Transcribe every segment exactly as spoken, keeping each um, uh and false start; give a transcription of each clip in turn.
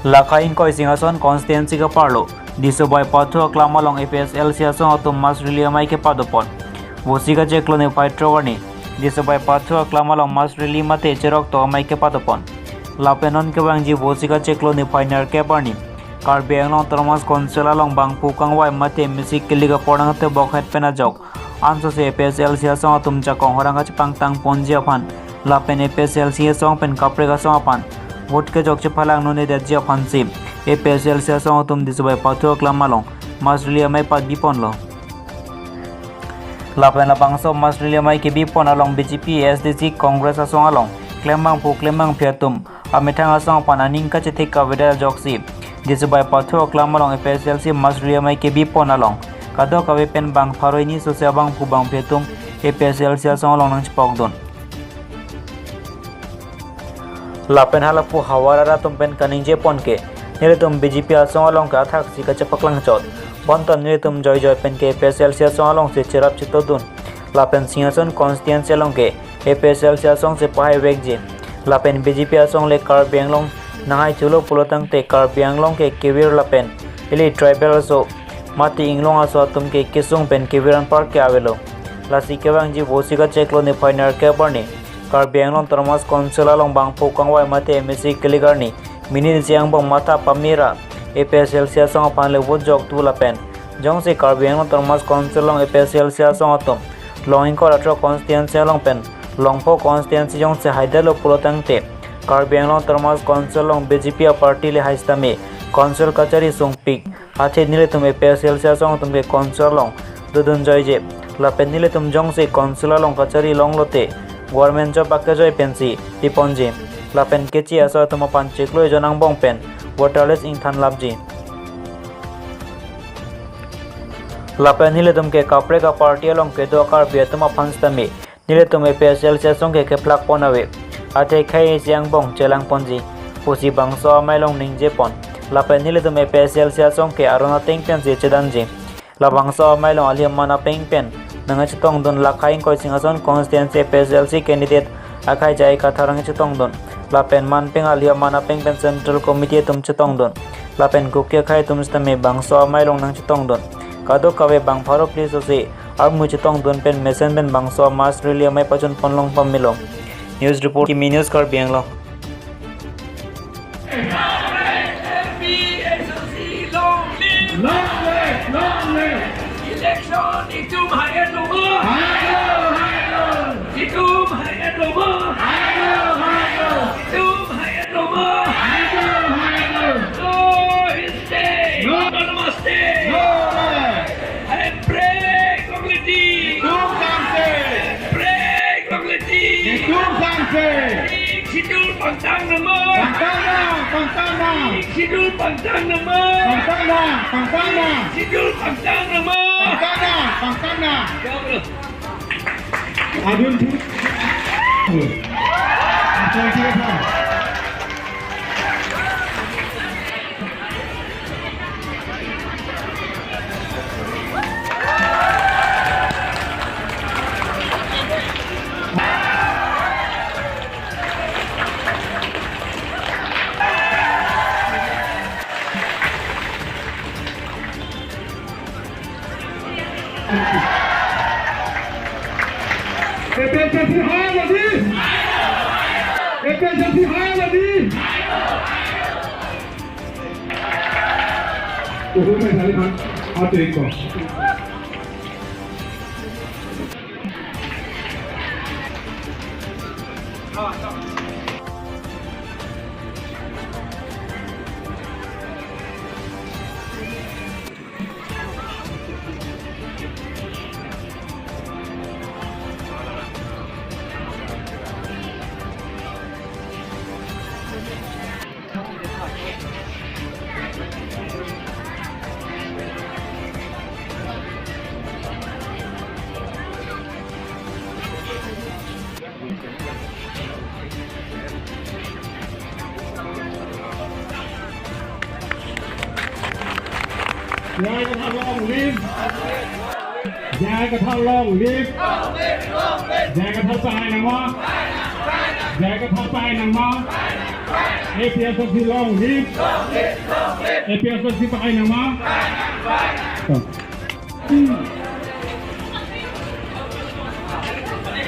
Lakha ingkoi Singhason constituency kaparlo Disobai Pathu aklam along A P H L C asong atum mass rally amei kepadopon. Vosi kacheklo niphai throk arni Disobai Pathu aklam along mass rally mate cheroktok amei kepadopon. Lapen non kevangji Vosi kacheklo niphai nerkep arni Karbi Anglong Autonomous Council along bangphu kangvai mate misi kili kapor nangtebok het pen ajok ansose A P H L C asong atum jakong horang kachepangtang ponji aphan lapen A P H L C asong pen kaprek asong aphan vote kejok chephalang nunedetji aphansi A P H L C asong atum Disobai Pathu aklam along mass rally amei padbiponlo. Lapen labangso mass rally amei kebipon along B J P, S D C, Congress asong along klembangphu klembangphi atum amethang asong aphan aning kachethik kavedet ajoksi Disobai Pathu aklam along A P H L C mass rally amei kebipon along kadokave pen bang pharo hini sose abangphu bangphi atum A P H L C asong along nangchepokdun. Lapen halapu havar arat atum pen kaningjepon ke nelitum B J P asong along ke athaksi kachepaklang chot. Bonta nelitum joijoi pen ke A P H L C asong alongsi cherap chetodun. Lapen Singhason constituency along ke A P H L C asongsi pahai vekji. Lapen B J P asong le Karbi Anglong nanghai chulo pulo tangte Karbi Anglong ke kevir lapen ili tribal aso mate inglong aso atum ke kesung pen kevir anparke avelo. Lasi kevangji Vosi kacheklo niphai nerkep arni Karbi Anglong Autonomous Council along bangphu kangvai mate M A C kili arni minit isi angbong matha pamera A P H L C asong aphan le vote joktu lapen jongsi Karbi Anglong Autonomous Council along A P H L C asong atum long ingkoi ra throk constituency along pen long pho constituency jongsi haidetlo pulo tangte Karbi Anglong Autonomous Council along B J P aparty le hai sitame council kachari sungpik. Athe nelitum A P H L C asong atum ke council along dodun joije. Lapen nelitum jongsi council along kachari longlote government job akejoi pensi piponji. Lapen keche aso atum aphan chiklo ejon angbong pen voter list ingthan lapji. Lapen nelitum ke kaprek aparty along kedo Karbi atum aphan sitame nelitum A P H L C asong ke kephlak pon ave. Athe khei isi angbong chelang ponji pusi bangso amei along ningjepon. Lapen nelitum A P H L C asong ke aron ateng pensi chedanji. Labangso amei along ali aman apeng pen nangchetongdun, lakha ingkoi Singhason constituency A P H L C candidate akhai J I Kathar nangchetongdun. Lapen man peng ali aman apeng pen Central Committee atum chetongdun. Lapen Kuki akhai atum sitame bangso amei along nangchetongdun. Kadokave bang pharo phli sose armu chetongdun pen mesen pen bangso mass rally amei pachun ponlong pamelo. News report, Kimi News, Karbi Anglong. Long live! Long live! Election itum hai-et lo ma? Hai-lo, hai-lo. Itum hai-et lo ma? Hai-lo, hai-lo. Itum hai-et lo ma? Hai-lo, hai-lo. No history. No. Autonomous state. No land. Hemprek longle ti. Itum sangse. Hemprek longle ti. Itum sangse. Sixth Schedule pangtang nang ma? Pangtang nang, pangtang nang. Sixth Schedule pangtang nang ma? Pangtang nang, pangtang nang. Sixth Schedule pangtang nang ma? Pangtang nang, pangtang nang. Jawab dulu. Adun thu. Apa lagi apa? A P H L C hai lo dei? A P H L C hai lo dei? Uhum mai thali khan, ate ko. J I Kathar long live. J I Kathar long live. J I Kathar pahai nang ma. J I Kathar pahai nang ma. A P H L C long live. A P H L C pakai nama.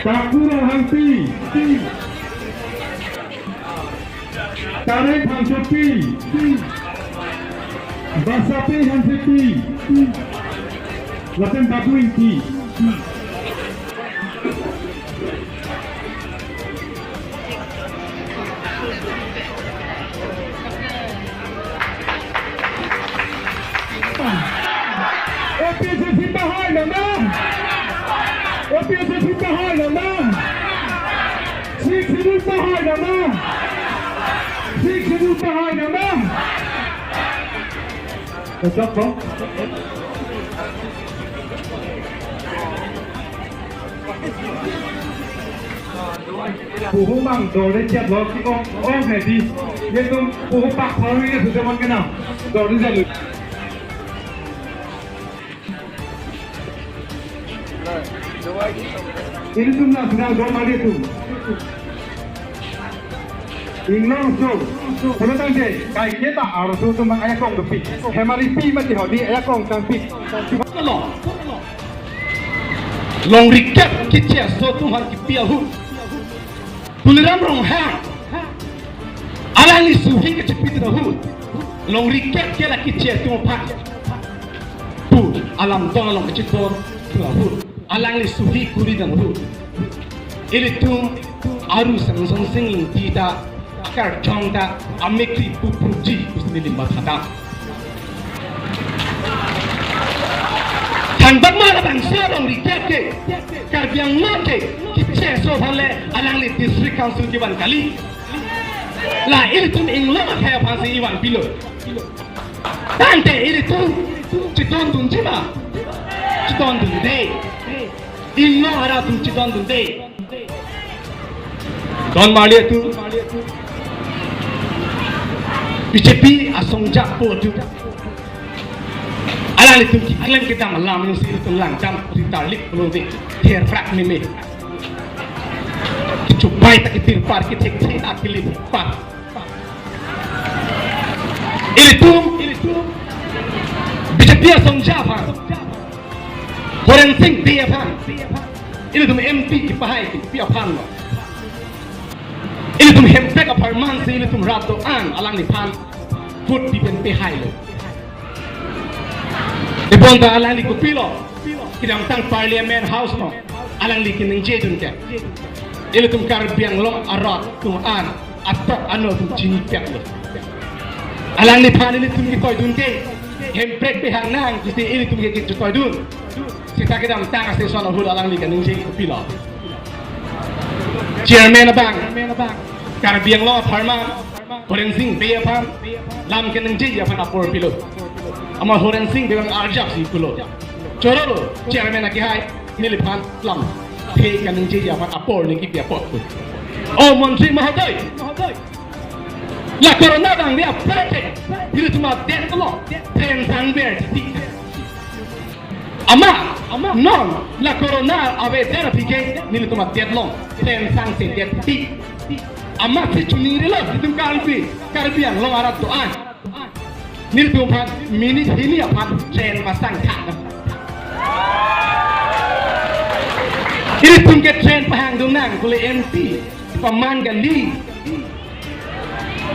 Takuro Hangpi. Tarik Hangsopi. Basapi Hangsopi. Lapen Babu Ingti. A P H L C pahai nama. A P H L C pahai nama. Sixth Schedule pahai nama. Sixth Schedule pahai nama. Betul, Bang? Puhu mang dole chat lo ki ong ong hedi. Ye tum puhu pak phari ye sudah man kenam. Dole chat lo. Ilitum na sudah dua kali tum. Inglong so, pulo tangte, kaiketa arloso atum ajakong dopik. Hemari pi mati hodi ajakong tangpik. Lo. Longri kep kiche aso atum aphan kipi ahut. Tuliram Ronghang. Alangli suhi kachepit ahut. Longri kep ke la kiche atum aphan pu alam tong along kachepon ahut. Alangli suhi kuri dan ahut. Ilitum aru sang song sing ling ti ta, akar chong ta, amekri puprupji pusi neli matha dam. Thanbak ma labangso longri kep ke, Karbi Anglong ke, kiche aso aphan le alangli District Council kevan kali. La ilitum inglong akhei aphansi ivan pilo. Tangte ilitum chedondunji ma? Chedondunde. Inglong arat atum chedondunde. Don marli atum. B J P asong jakpo atum. Alanglitum keklem kedam alam jongsi ilitum langdam ri tarlik pulote. Therak meme. Kechupai ta ketirpar, kethekthek ta kelipar. Ilitum, ilitum, B J P asong ja aphan, Horen Sing Bey aphan, ilitum M P kepahai kipi aphan lo. Ilitum Hemprek apharman si ilitum rat do-an alangliphan vote pi pen pehailo. Ebonta alangli kopilo, kedamtang Parliament House along alangli keningjedun ke. Ilitum Karbi Anglong arat atum an atok ano atum chinipet lo. Alangliphan ilitum ketoidun ke, Hemprek pehang nang pusi ilitum ke ketoidun. Seta kedamtang a-session ahut alangli kaningje kopilo. Chairman abang, Karbi Anglong apharman, Horen Sing Bey aphan, lam keningjeji aphan apor pilo. Amat Horen Sing Bey abang arjapsi pulo, chorolo, chairman akehai, neliphan lamthe kaningjeji aphan apor neli kipi apot pu. O Montri Mohodoy, la corona abang dia pete, ilitum adet lo, train sangver titi. Amat, amat, non, la corona avedet aphi ke, nelitum adet along, train sangsedet titi. Amatsi choningri lo, itum Karbi, Karbi Anglong arat do-an. Nelitum aphan, minute hini aphan, train masang thak. Ilitum ke train pahangdun nang, kule M P, paman kali.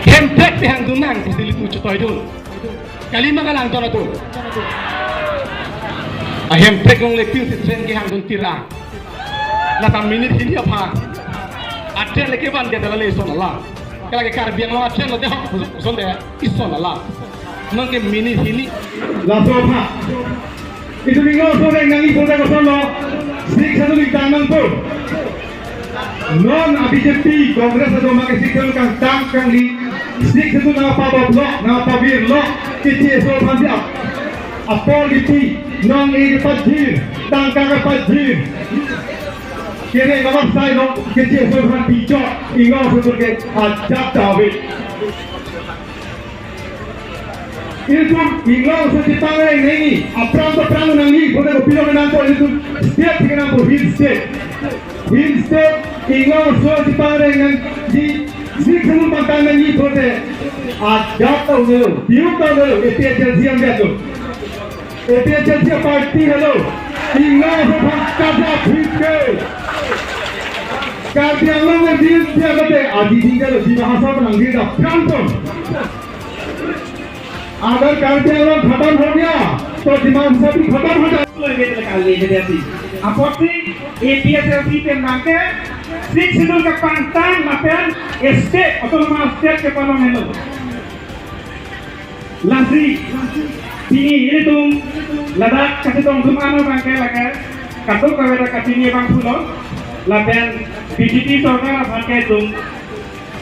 Hemprek pehangdun nang pusi ilitum chetoidun. Kali ma kalangton atum. A-Hemprek longle pinsi train kehangdun tira. Lata minute hini aphan. A-train le kevandet la le ison alam. Kala ke Karbi Anglong a-train lo de ho, ison de, ison alam. Non ke minute hini. Laso aphan. Itum inglong aso reng nangji pu ta kosonlo, Sixth Schedule ingtang nangpo. Non a-B J P, Congress atum ke Sixth Schedule kangtang kangli, Sixth Schedule nangpaboplok, nangpavirlok, kiche aso aphansi ap-, apor kipi, nang-e kepajir, tangka kepajir. Kere kabar sai non, kiche aso aphan pichot, inglong aso ke ajat ta ave. Ilitum inglong aso chepangreng nangji, aphrang aphrang nangji, pu ta kopilo nangpo, ilitum state ke nangpo, hill state. Hill state, inglong aso chepangreng nangji, Sixth Schedule pangtang nangji pulote, ajat ta un-elo, diu ta un-elo, A P H L C anvetlo. A P H L C aparty helo, ingno aphan kajak phit ke. Karbi Anglong nangji dia kate, aji ding ke lo, Dima Hasao nangji da pranton. अगर कार्बी आंगलोंग खत्म हो गया तो दिमाग से भी खत्म हो जाएगा। Apotsi A P H L C pen abangke Sixth Schedule kepangtang lapen state, autonomous state kepalong helo. Lasi pini ilitum ladak kachetong atum ano abangke lake kadokave ta kachini abang pulo lapen B J P sorkar abangke itum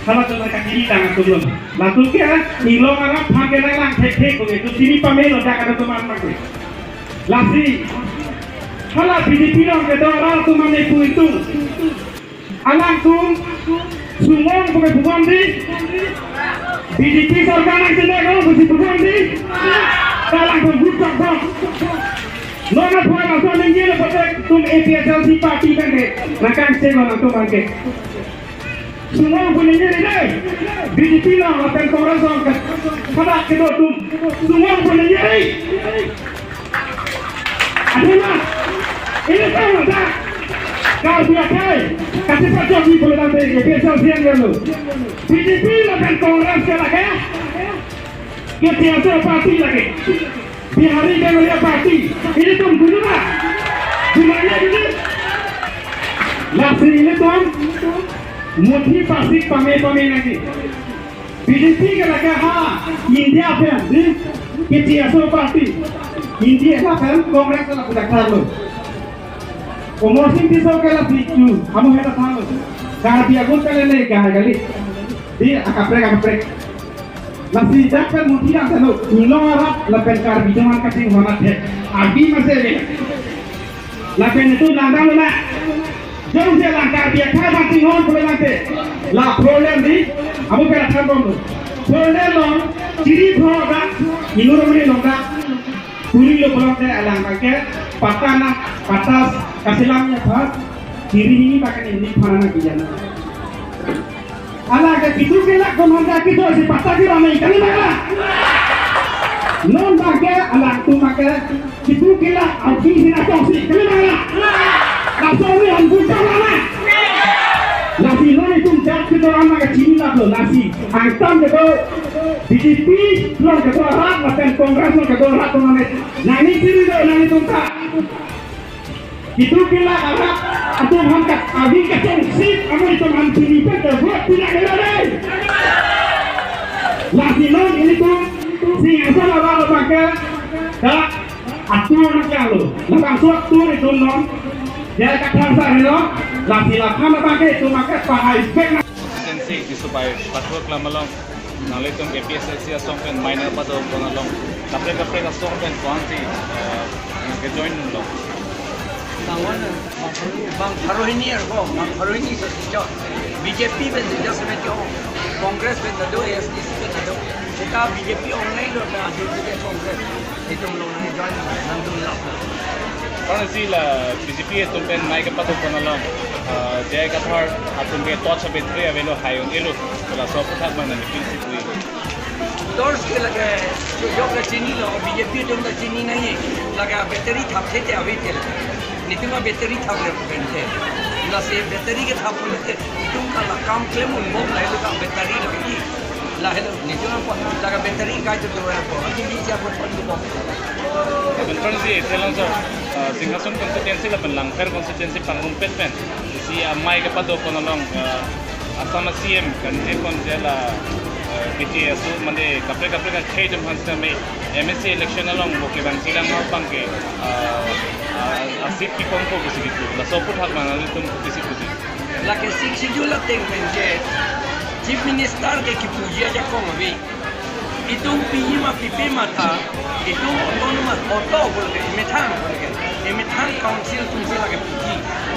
halatum kachini tang atumlo. Latum ke inglong arap aphan ke nanglang thekthe ko itum chini pamelo dak atum an make. Lasi hala B J P along kedo arat atum an nepu itum. Alangtum sungong ko puvondi. B J P sorkar nangchineko pusi puvondi. Alangtum gutak bom. Non apot laso ningje le patek tum A P H L C party abangke nangkangcheng alangtum abangke. Sungong pu ningje dei. B J P along lapen Congress along ke, pada kedo atum. Sungong pu ningje dei. Athema, ilitum ladak Karbi akhei kachepajokji pulo tangte A P H L C anvetlo. B J P lapen Congress ke lake, K T S O party lake. Bihari Bengali party. Ilitum guna. Gunanya ini. Lasi ilitum muthi pasik pame pame nangji. B J P ke lake ha India pen dei, K T S O party. India lapen Congress la kuda klarlo. Amarsing Tisso ke lasi chu, amu heta thanlo. Karbi agut ke le le kahai kali. Dei akaprek akaprek. Lasi dak pen muthi dam tanglo, inglong arap lapen Karbi atum an kachinghon athe. Abi mase ve. Lapen itum langdam na. Jongsi alang Karbi akhei abang chinghon pulo tangte, la problem dei, amu pen athan bomlo. Problem along chiri pho dak, inut amonit along dak. Puri lo pulote alang abangke patta na, patta kachelamji aphan, chiri hini abangke neli aphan nangkejana. Alangke kitu kelak atum aphan ke kitu si patta kerame kali ma la. Non abangke alangtum abangke kitu kelak api sina tongsi kali ma la. Laso ri hambun ta la. Lasi non itum jak kedo amat kachinilaplo lasi. Angtan kedo B J P along kedo arat lapen Congress along kedo arat atum amat. Nangning chiri do nangtum ta. Kitu kelak arat atum aphan ke avi kachongsi amat itum aphan chini pen ke vote pina kena dei. Lasi non ilitum Singhason arat abangke dak atur nangkanglo. Labangso atur itum non J I Kathar sir henlo. Lasi laphan abangke itum abangke pahai vek nang. Constituency Disupai Pathu Aklam along nanglitum A P H L C asong pen amei nangpado pon along kaprek kaprek asong pen ko-ansi, eh, kejoin dunlo? Bang wan, bang pharo hini arko, bang pharo hini so si chok. B J P pen si chok semet chok. Congress pen ta do, A S D C pen ta do. Seta B J P ong nai lo ta adu ke Congress. Itum along nangjoin nangdunlo. Karon si la B J P atum pen amei kepado pon along, ah, J I Kathar atum ke torch battery avelo, hai un-elo, laso aphuthak abang nangpinsi pu-i. Torch ke lake chojok le chinilo, B J P atum ta chini nangji, lake battery thapthe te ave te lake. Netum a battery thap le pen te. Lasi battery kethap le te, itum ke la kam klem unbom lahelo ka battery lake. Lahelo, netum apot, lake battery kai tu tu apot, ati ni siapa pun unbom. Lapen pransi, Telang sir, ah, Singhason constituency lapen Langpher constituency pangrumpet pen si amei kepado pon along, ah, Assam C M kaningje ponji la, ah, B J S U mane kaprek kaprek akhei atum aphan sitame M A C election along bo kevangji lang ma abangke, ah, ah, a-seat kepon ko pusi kipu. Laso aphuthak abang nanglitum pusi pusi. Lake Sixth Schedule ateng pen ke Chief Minister ke kipuji ajakong ave. Itum piji ma pipe ma ta, itum autonomous auto pulo ke, emethang pulo ke, emethang council atumsi lake puji.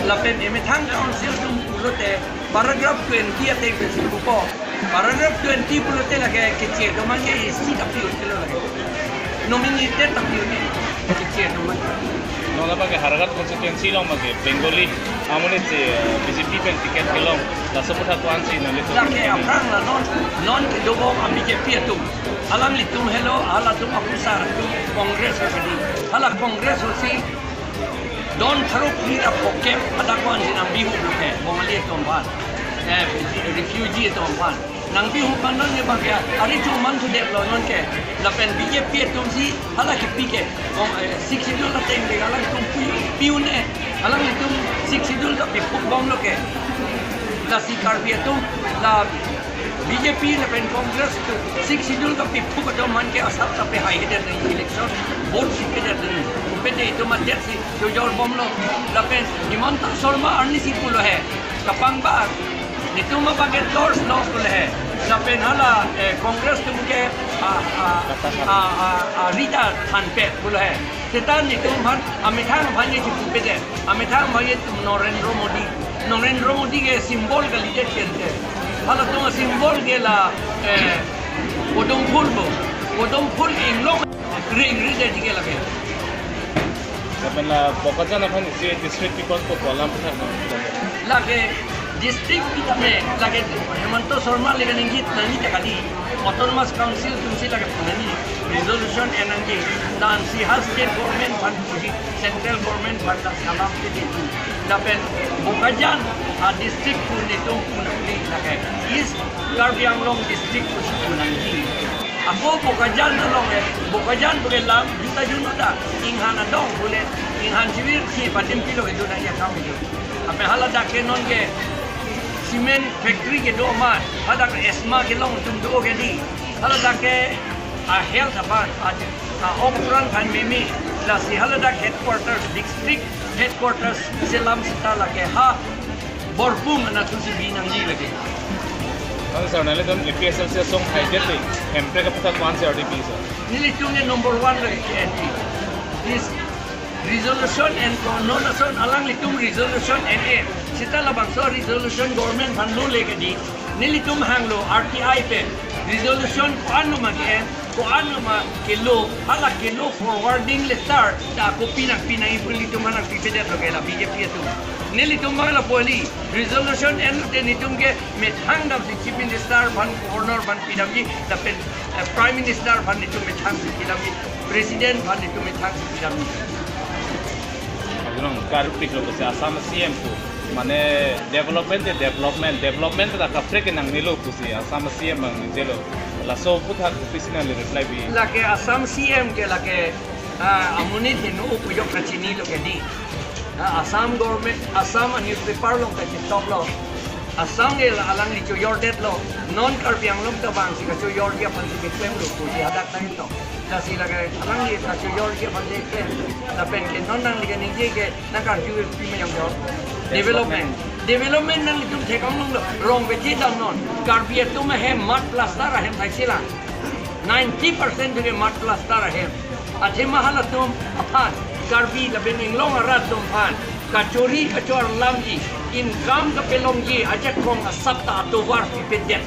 Lapen emethang council atum pulote paragraph twenty ateng pensi pupo. Paragraph twenty pulote lake keche doman ke isi tapi utilo lake. Nominated tapi ini. Kecil teman. Non abang ke Howraghat constituency along abang ke Bengali amonit si, eh, B J P pen ticket kelong. Laso aputhak ko-ansi nanglitum. Lake aphrang la non, non kedobom a-B J P atum. Alanglitum helo, halatum aphusar atum Congress atum. Hala Congress si don tharuk ni ta pokem ada ko-ansi nangbihu ke Bongali atum aphan. Eh, refugee atum aphan. Nangbihu aphan non ke abang ke, ari chuman thu det lo non ke. Lapen B J P atum si hala kepi ke. Kong, eh, Sixth Schedule ateng de alangtum pi-, pi-un-e. Alangtum Sixth Schedule ta piphuk bomlo ke. Lasi Karbi atum la B J P lapen Congress atum Sixth Schedule ta piphuk atum aphan ke asap ta pehaihedet nangji, election vote si pedet nangji. Pede itum adet si chojor bomlo. Lapen Himanta Sarma arnisi pulo he. Kapangba, netum abang ke torch lo pulo he. Lapen hala, eh, Congress atum ke, ah, ah, ah, ah, ah, Rita Thanpet pulo he. Seta netum aphan, amethang aphan ye chipu pede. Amethang aphan ye Narendra Modi. Narendra Modi ke symbol kalidet kente. Halatum symbol ke la, eh, podum phul bo. Podum phul inglong ring ring de ke lake. Lapen la Bokajan aphan isi district pi-ikpo pu alam aphan. Lake district pi tame, lake Himanta Sarma le kaningje nangji ta kali. Autonomous Council atumsi lake pu nangji. Resolution en nangji. Lasi ha state government aphan puji, central government aphan ta salam ke di. Lapen Bokajan a-district pu netum pu nangji lake. East Karbi Anglong district pusi pu nangji. Ako Bokajan along eh, Bokajan pu ke lam juta juno ta, inghan adong pule, inghan chivir si patim pilo ke duna ya kam itu. Ape haladak ke non ke cement factory kedo amat, hadak asthma kelong atum do ke di, haladak ke a-health aphan, a, a-okran aphan meme, lasi haladak headquarters, district headquarters selam seta lake ha Borpung anatthu si bi nangji lake. Ang sir, nanglitum A P H L C asong haidet le, Hemprek aputhak ko-ansi R D P sir? Nelitum ke number one lake K N P. This resolution en ko non ason alanglitum resolution en-e. Seta labangso resolution government aphan lo le ke di. Nelitum hanglo R T I pen resolution ko-an ma ke-en, ko-an ma kelo, hala kelo forwarding letter ta ako pi nangpi nangji pu nelitum aphan nangpipedet lo ke la B J P atum. Nelitum abang la poli resolution en te netum ke methang damsi Chief Minister aphan, Governor aphan pidamji, lapen, eh, Prime Minister aphan netum methang si pidamji, President aphan netum methang si pidamji. Ajunong karupik lo pusi Assam C M pu. Mane development te development, development ta kaprek ke nangnelo pusi Assam C M nangnelo. Laso aputhak kopisi nangli reply bi? Lake Assam C M ke lake, ah, amonit heno pu jok kachinilo ke di. Ah, Assam government, Assam newspaper along kachitoklo. Assam ke la alangli chojordetlo. Non Karbi Anglong ta bang si kachojorji aphan si keklemlo pusi hadak nangtok. Lasi lake alangli kachojorji aphan si keklem. Lapen ke non nangli kaningje ke nang karju pi mayam jo. Development. Development nanglitum thekong longlo. Rong beti damnon. Karbi atum ahem mud plaster ahem thaisi lang. Ninety percent ke mud plaster ahem. Athema halatum aphan, Karbi lapen inglong arat atum aphan kachori kachor lamji, income kapelongji ajakong asap ta atovar pipedet.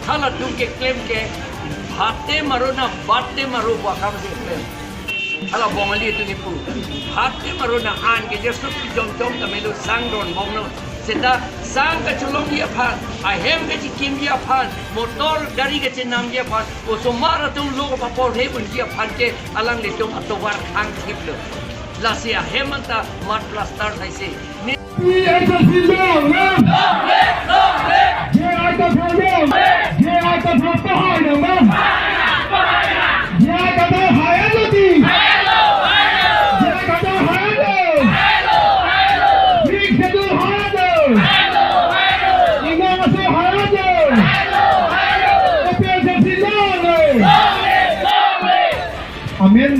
Halatum keklem ke bhat te maro na bat te maro pu akam si keklem. Hala Bongali atum kipu. Bhat te maro na an ke jesu jom jom ta melo sang don bom no. Seta sang kacholongji aphan, ahem kachikimji aphan, motor gari kachinamji aphan, osomar atum lo kapapor he bunji aphan ke alanglitum atovar khang thiplo. Lasi ahem anta mud plaster thaisi. P H L C long live! J I Kathar long! J I Kathar pahai long live! J I Kathar hai lo di! J I Kathar hai lo! Sixth Schedule hai lo! Inglong aso hai lo! A P H L C long live! Amen.